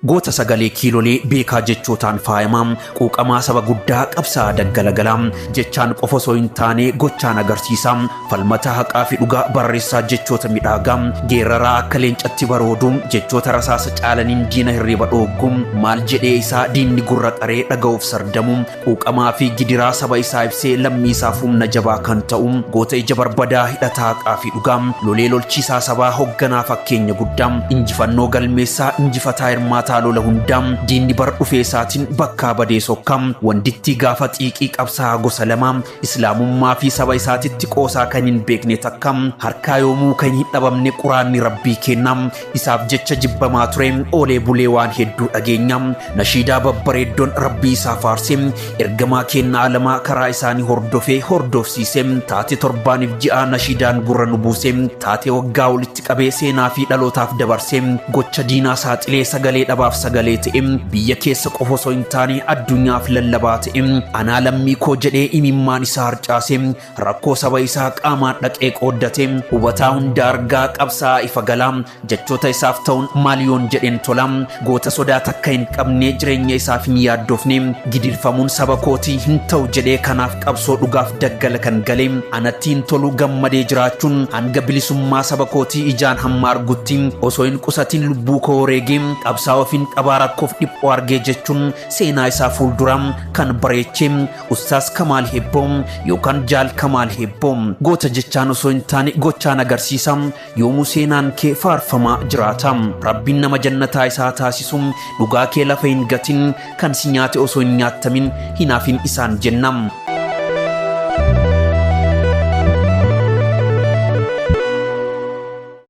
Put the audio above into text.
Goota sagalee kiilolee beekaa jechootaan faayamaa, quuqamaa saba guddaa, qabsaa daggala galaa, jechaan qofa osoo hin taane gochaan agarsiisa, falmataa haqaa fi dhugaa, barreessaa jechoota midhaagaa, geeraraa akka leencatti baroodu, jechoota rasaasa caalaniin diina hirriba dhooggu, maal jedhee isaa diinni gurra qaree dhaga'uuf sardamu, quuqamaa fi gidiraa saba isaa ibsee lammii isaaf humna jabaa kan ta'u, goota ija barbadaa, hidhataa haqaa fi dhugaa, lolee lolchiisaa sabaa, hoogganaa fakkeenya guddaa, injifannoo galmeessaa, injifataa hirmaataa lola hundaa, diinni bar dhufee isaatiin bakkaa badee sokkaa, wandittii gaafa xiiqii, qabsaa gosa lama, islaamummaa fi saba isaatitti qoosaa kan hin beekne, takka harkaa yoomuu kan hin dhabamne, quraanni rabbii kenna, isaaf jecha jibbamaa ture, oolee bulee waan hedduu dhageenya, nashiidaa babbareeddoon rabbii isaa faarse, ergamaa kenna alamaa karaa isaanii hordofee hordofsiise, taate torbaaniif ji'a nashiidaan gurra nu buuse, taate waggaa walitti qabee seenaa fi dhalootaaf dabarse, gocha diinaa saaxilee sagalee dhabaaf sagalee ta'e, biyya keessa qofa osoo hin taane addunyaaf lallabaa ta'e, anaa lammii koo jedhee imimmaan isaa harcaase, rakkoo saba isaa qaamaan dhaqee qooddate, hubataa hunda argaa, qabsaa ifa galaa, jechoota isaaf ta'uun maaliyoon jedheen tola, goota sodaa takka hin qabne, jireenya isaaf hin yaaddofne, gidirfamuun saba kootii hin ta'u jedhee kanaaf qabsoo dhugaaf daggala kan gale, anatti hin tolu gammadee jiraachuun, hanga bilisummaa saba kootii ijaan hamma argutti osoo hin qusatin lubbuu koo wareegee qabsaa ofiin qabaa rakkoof dhiphoo argee jechuun seenaa isaa fuuldura kan bareeche, Ustaas Kamaal Hebboo yookaan Jaal Kamaal Hebboo, goota jechaan osoo hin taane gochaan agarsiisa, yoomuu seenaan kee faarfamaa jiraata. Rabbiin nama jannataa isaa taasisu, dhugaa kee lafa hin gatin, kan si nyaate osoo hin nyaattamin hin hafin isaan jenna.